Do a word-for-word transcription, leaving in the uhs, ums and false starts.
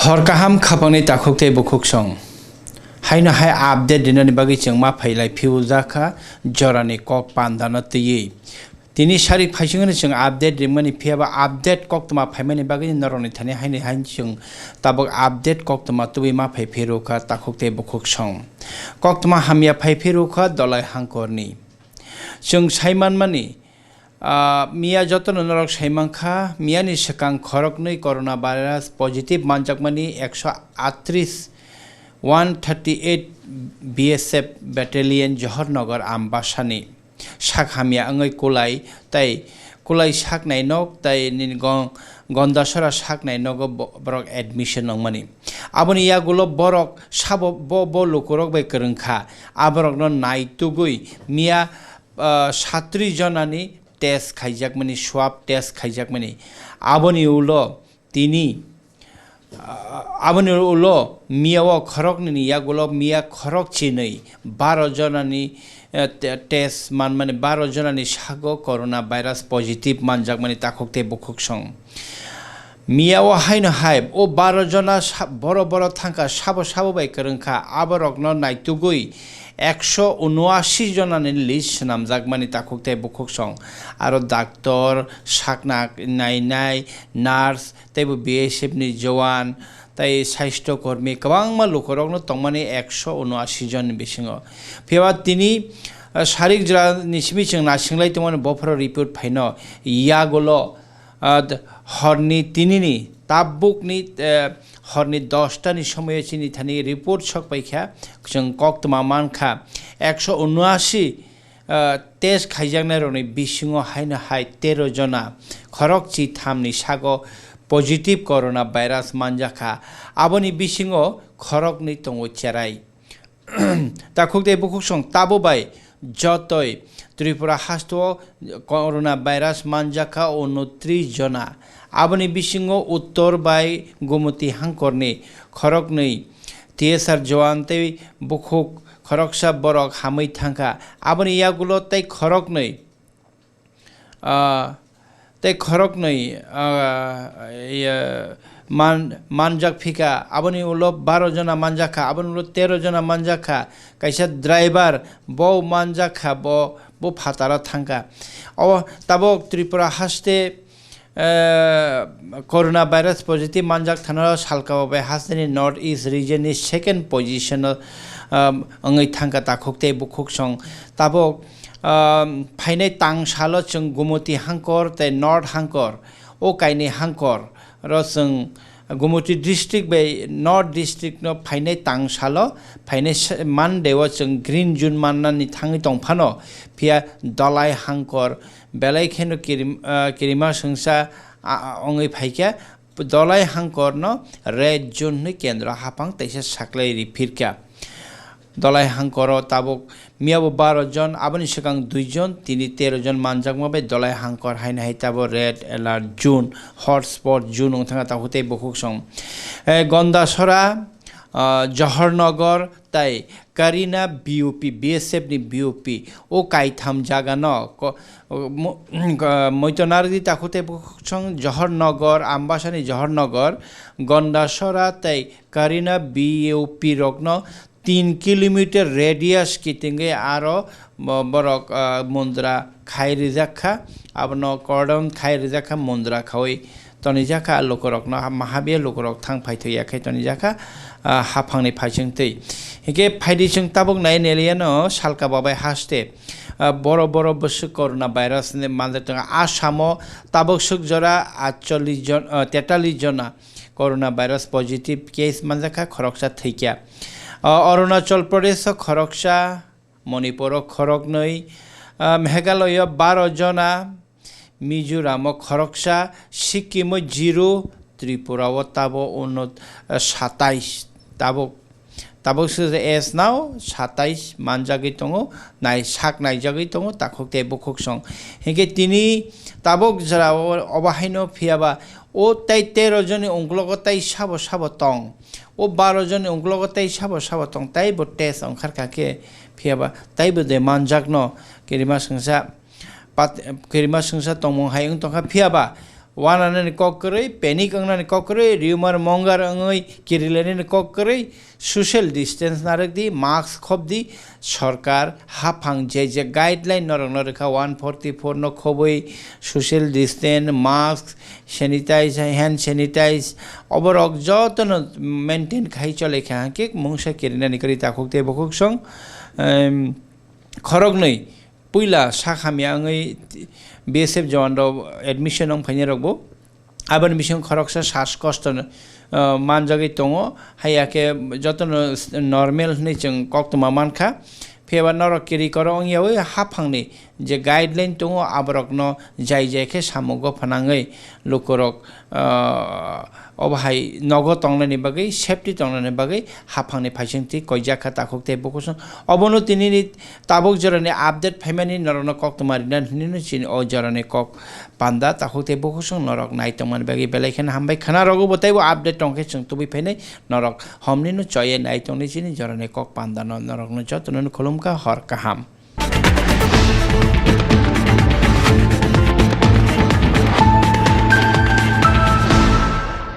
Hor kaham khapangni takhuk tei bukhuk song. Haino hai update rinani bagwi chwng ma phailai phiujakha jorani kok pandano twiwi. Tini sarik phaisingni chwng update rimani phiyaba update koktwma phaimani bagwi norokni thani haini hain chwng tabuk update koktwma tubui ma phai phirukha takhuk tei bukhuk song. Koktwma hamya phai phirukha Dolai Hangkorni. Chwng saimanmani, ah, miya jotono norok saimankha, miyani swkang khoroknwi coronavirus positive manjakmani ekso atris, one thirty eight B S F battalion Johornagar Ambasani sak hamya wngwi kulai tei kulai saknai nok tei nini gong-, Gondasora saknai nogo bo-, borok admission wngmani. Aboni yagulo borok sabo bo, bo lukurok bai kwrwngkha, aborokno naitugwi miya ah, satris jonani test khaijakmani, swab test khaijakmani. Aboni ulo tini, ah, aboni ulo miya o khoroknwini yagulo miya khorok chinwi baro jonani, eh, te-, test manmani, baro jonani sago corona virus positive manjakmani takhuk tei bukhuk song. Miya o haino hai o baro jona sa-, boro boro thangkha, sabo sabo bai kwrwngkha, aborokno naitugwi ekso unoashi jonani list swnamjakmani takhuk tei bukhuk song. Aro doctor, sakna nainai, nurse, teibo B S F ni jowan, tei saisto kormi kwbangma lukurokno tongmani ekso unoashi jonni bisingo. Phiyaba tini, ah, sarik jora ni simi chwng nasinglai tongmani bophoro report phaino yagulo, ah, d-, horni tinini tabukni, eh, horni dosta ni somoyo chini thani report sok paikha, chwng koktwma mankha, ekso unoashi, ah, test khaijaknairokni bisingo haino hai tero jona khorok chithamni sago positive corona virus manjakha. Aboni bisingo khoroknwi tongo cherai. Takhuk tei bukhuk song tabo bai jotoi Tripura hasteo corona virus manjakha unotris jona. Aboni bisingo uttor bai Gumoti hangkorni khoroknwi T S R jowan tei bukhuk khoroksa borok hamwi thangkha. Aboni yagulo tei khoroknwi ah, tei khoroknwi, ah, iya, man-, manjak phika, aboni ulo baro jona manjakha, aboni ulo tero jona manjakha, kaisa driver bo manjakha, bo, bo phataro thangkha. O tabok Tripura haste, eh, corona virus positive manjak thanao salka bai hasteni North East region ni second position o, um, wngwi thangkha takhuk tei bukhuk song. Tabok, um, phainai tang salo chwng Gumoti hangkor tei North hangkor, o kainwi hangkor ro chwng Gumoti district bai North district no phainai tang salo, phainai se-, Monday o chwng green zone mannani thangwi tongphano, phiya Dolai hangkor belai kheno kirim-, ah, kirima swngsa, ah, ah, wngwi phaikha, Dolai hangkor no red zone hwnwi kendro haphang teisa saklai ri phirkha. Dolai hangkoro tabuk miyabo baro jon, aboni swkang dui jon, tini tero jon manjakma bai Dolai hangkor haino hai tabo red alert zone, hotspot zone wng thangkha takhuk tei bukhuk song. Eh, Gondasora, ah, Johornagar tei Karina B O P, B S F ni B O P, o kaitham jaga no ko-, mo-, moito narwkdi takhuk tei bukhuk song Johornagar, Ambasani Johornagar, Gondasora tei Karina B O P rokno tin kilometer radius kitingwi aro bo-, borok, ah, mundra khai rijak kha, abono cordon khai rijak kha, mundra khaui tonijak kha, lukurokno ha-, mahabiya lukurok thang phaithokya khe tonijak kha, ah, haphangni phaisingtwi. Hinkhe phaidi chwng tabuk nai neliyano salka babai haste, ah, boro boro bwswk corona virus ni manjak tongo. Asamo tabuk swk jora atchollish jon, ah, tetallish jona corona virus positive case manjakha, khoroksa thwikya. O, Arunachal Pradesh o khoroksa, Manipur o khoroknwi, ah, Meghalaya o baro jona, Mizoram o khoroksa, Sikkim o zero, Tripura o tabo uno, ah, satais, tabuk Tabuk se as now satais manjagwi tongo, nai sak naijagwi tongo, takhuk tei bukhuk song. Hinkhe tini tabuk jora o, obo haino phiyaba o tei tero joni ungklogo tei sabo sabo tong. O baro joni ungklogo tei sabo sabo tong, tei bo test ongkharkha khe phiyaba tei bo de manjakno kirima swngsa pat-, kirima swngsa tongmung hai wng tongkha phiyaba Wananani kok kwrwi, panic wngnani kok kwrwi, rumor monger wngwi kirilainani kok kwrwi, social distance narwk di, mask khop di, sorkar haphang je je guideline norokno rwkha one forty four no khobwi social distance, mask, sanitize, hand sanitize, oborok jotono maintain khai chole kha, hwnkhe mungsa kirinani kwrwi takhuk tei bukhuk song, em, khoroknwi puila sak hamya wngwi B S F jawan rok admission wng phainai rok bo. Aboni bising khoroksa sas kosto, uh, manjagwi tongo, haiya khe jotono s-, normal hwnwi chwng koktwma mankha. Phiya ba norok kiri koro wngyawi haphangni je guideline tongo, aborokno jai jai khe samungo phnangwi lukurok, uh, obo hai nogo tongnani bagwi, safety tongnani bagwi haphangni phaisingtwi koijak kha takhuk tei bukhusong. Obono tinini tabuk jorani update phaimani norokno koktwma rina hinwi chini o jorani kok panda takhuk tei bukhusong norok nai tongmani bagwi belai kheno hambai khna rogo bo teibo update tongkhe chwng tubui phainai norok homni no choye nai tongni chini jorani kok panda no norok no jotono no khulumkha hor kaham.